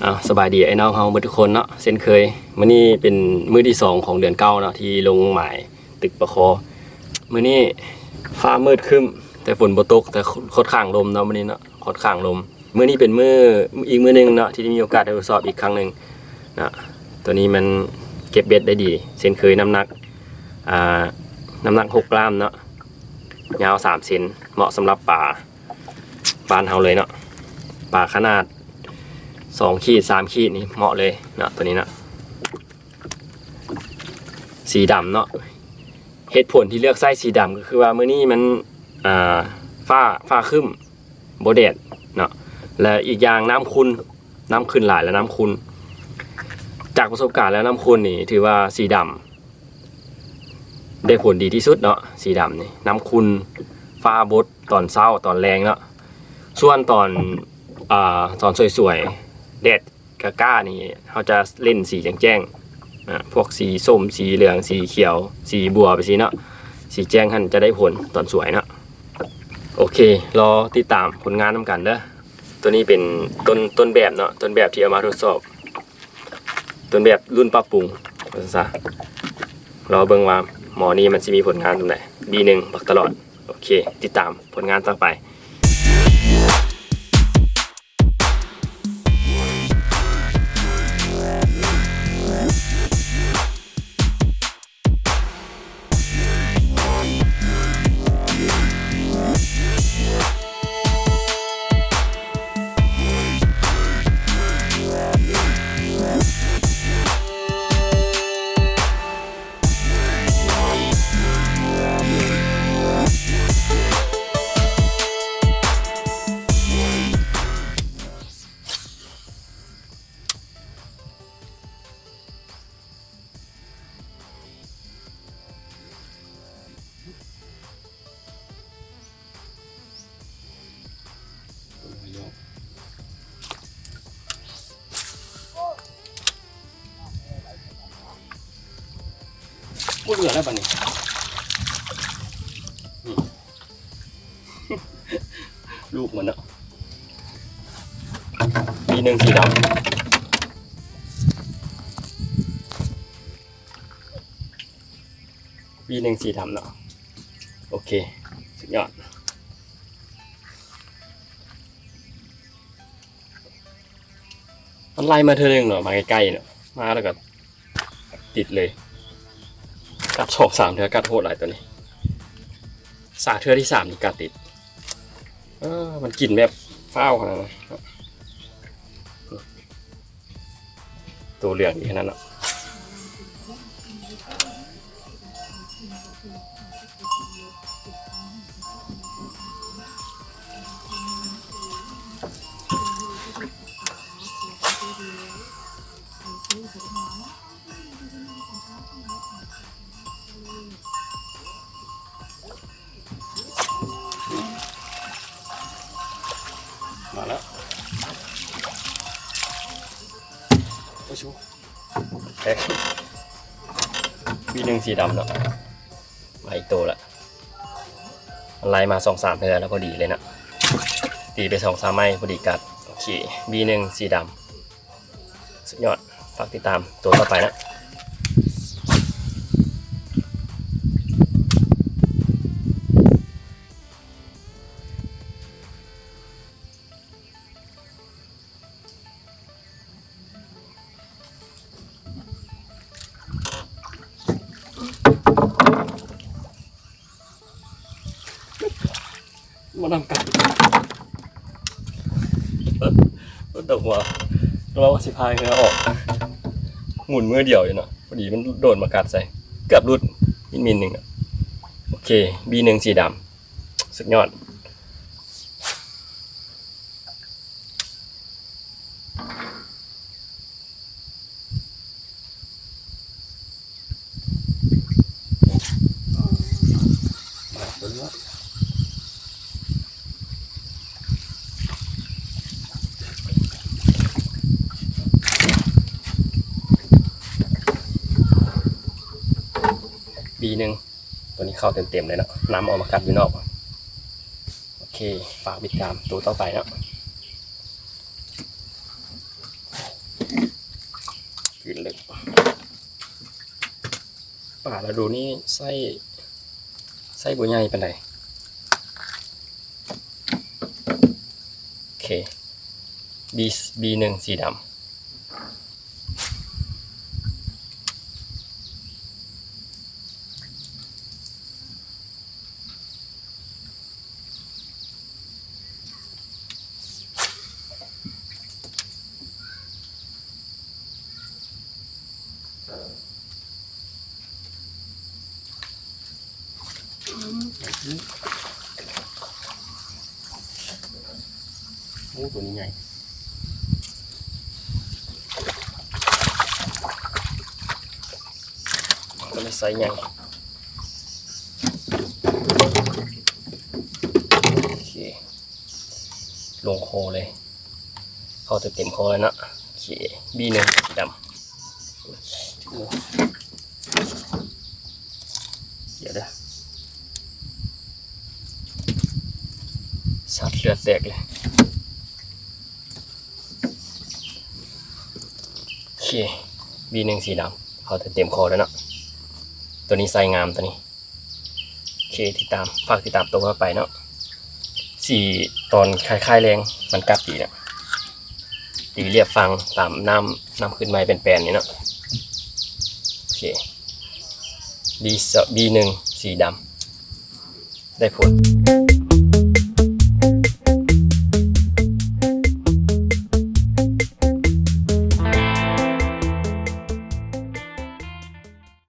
ອ້າວ ສະບາຍດີອ້າຍນ້ອງເຮົາເບິດທຸກຄົນເນາະ ເຊັ່ນເຄີຍ. ມື້ນີ້ເປັນມື້ທີສອງຂອງເດືອນເກົ້າເນາະ ທີ່ລົງໝາຍຕຶກປາຄໍ. ມື້ນີ້ຟ້າມືດຄຶ້ມ ແຕ່ຝົນບໍ່ຕົກ ແຕ່ຄ່ອນຂ້າງລົມເນາະ ມື້ນີ້ເນາະ ຄ່ອນຂ້າງລົມ. ມື້ນີ້ເປັນມື້ ອີກມື້ໜຶ່ງເນາະ ທີ່ໄດ້ມີໂອກາດໄດ້ທົດສອບອີກຄັ້ງໜຶ່ງເນາະ. ຕົວນີ້ມັນເກັບເບັດໄດ້ດີເຊັ່ນເຄີຍ. ນ້ຳໜັກ ອ່າ ນ້ຳໜັກຫົກກຣາມເນາະ ຍາວສາມເຊັນ ເໝາະສຳລັບປາ ບ້ານເຮົາເລີຍເນາະ. ປາຂະໜາດສອງຂີດ ສາມຂີດນີ້ເໝາະເລີຍເນາະ ຕົວນີ້ເນາະ. ສີດຳເນາະ ເຫດຜົນທີ່ເລືອກໃຊ້ສີດຳກໍຄືວ່າມື້ນີ້ມັນ ອ່າ ຟ້າ ຟ້າຄຶ້ມ ບໍ່ແດດເນາະ ແລະ ອີກຢ່າງນ້ຳຂຸ່ນ ນ້ຳຂຶ້ນຫຼາຍ ແລະ ນ້ຳຂຸ່ນ. ຈາກປະສົບການແລ້ວ ນ້ຳຂຸ່ນນີ້ຖືວ່າສີດຳ ໄດ້ຜົນດີທີ່ສຸດເນາະ ສີດຳນີ້. ນ້ຳຂຸ່ນ ຟ້າບົດຕອນເຊົ້າຕອນແລງເນາະ ສ່ວນຕອນ ອ່າ ຕອນສວຍໆ ແດດກ້າໆ ນີ້ ເຮົາຈະເຫຼັ້ນສີແຈ້ງໆ ອາ ພວກສີສົ້ມ ສີເຫຼືອງ ສີຂຽວ ສີບົວ ໄປຊີ້ເນາະ. ສີແຈ້ງຫັ້ນຈະໄດ້ຜົນຕອນສວຍເນາະ. ໂອເຄ ລໍຕິດຕາມຜົນງານນຳກັນເດີ. ຕົວນີ້ເປັນຕົ້ນ ຕົ້ນແບບເນາະ ຕົ້ນແບບທີ່ເອົາມາທົດສອບ ຕົ້ນແບບລຸ້ນປັບປຸງ ວ່າຊັ້ນຊະ. ລໍເບິ່ງວ່າໝໍນີ້ມັນຊິມີຜົນງານສ່ຳໃດ. ບີໜຶ່ງ ບັກຕະຫຼອດ. ໂອເຄ ຕິດຕາມຜົນງານຕໍ່ໄປ. ບໍ່ເຫຼືອແລ້ວບັດນີ້ ນີ້ ລູກມັນເນາະ. ບີໜຶ່ງສີດຳ ບີໜຶ່ງສີດຳເນາະ. ໂອເຄ ສຸດຍອດ. ມັນໄລ່ມາເທື່ອໜຶ່ງເນາະ ມາໃກ້ໆເນາະ ມາແລ້ວກໍຕິດເລີຍ. ກັດສອງສາມເທື່ອ ກັດໂຫດຫຼາຍຕົວນີ້. ສາເທື່ອທີສາມນີ້ກັດຕິດ. ເອີ ມັນກິນແບບຟ້າວຂະໜາດນັ້ນ. ໂຕເຫຼືອງອີກຂະໜາດເນາະ. ມາແລ້ວ ໂອ້ຍ ຊູ ແຕກ. ບີໜຶ່ງສີດຳເນາະ ມາອີກໂຕລະ. ມັນໄລ່ມາສອງສາມເທື່ອແລ້ວ ພໍດີເລີຍເນາະ ຕີໄປສອງສາມໄມ້ ພໍດີກັດ. ໂອເຄ ບີໜຶ່ງສີດຳ ສຸດຍອດ. ຝາກຕິດຕາມໂຕຕໍ່ໄປເນາະ. ມານຳກັນ ເອີ ເອີ ຕົກຫົວ ລະວັງວ່າຊິພາຍເຮືອອອກ ໝູນມືດຽວຢູ່ເນາະ ພໍດີມັນໂດດມາກັດໃສ່ ເກືອບຫຼຸດ ມິນໆໜຶ່ງເນາະ. ໂອເຄ ບີໜຶ່ງສີດຳ ສຸດຍອດ. ບີໜຶ່ງ ຕົວນີ້ເຂົ້າເຕັມໆເລີຍເນາະ ນ້ຳອອກມາກັດຢູ່ນອກ. ໂອເຄ ຝາກຕິດຕາມໂຕຕໍ່ໄປເນາະ. ປາລະດູນີ້ໄຊ ໄຊບໍ່ໃຫຍ່ປານໃດ. ໂອເຄ ບີ ບີໜຶ່ງ ສີດຳ. ໂອ້ ໂຕນີ້ໃຫຍ່ ໂຕນີ້ໄຊໃຫຍ່. ໂອເຄ ລົງຄໍເລີຍ ເຂົ້າເຕັມໆຄໍເລີຍເນາະ. ໂອເຄ ບີໜຶ່ງ ສີດຳ. ດຽວເດີ ສັດເລືອດແຕກເລີຍ. ໂອເຄ ບີໜຶ່ງ ສີດຳ ເຂົ້າເຕັມໆຄໍເລີຍເນາະ. ໂຕນີ້ໄຊງາມໂຕນີ້. ໂອເຄ ຕິດຕາມ ຝາກຕິດຕາມໂຕຕໍ່ໄປເນາະ. ສີຕອນຄ້າຍໆແລງ ມັນກັບດີເນາະ ຕີລຽບຝັ່ງຕາມນ້ຳ ນ້ຳຂຶ້ນໃໝ່ແປນໆນີ້ເນາະ. ໂອເຄ ບີ ບີໜຶ່ງ ສີດຳ ໄດ້ຜົນ.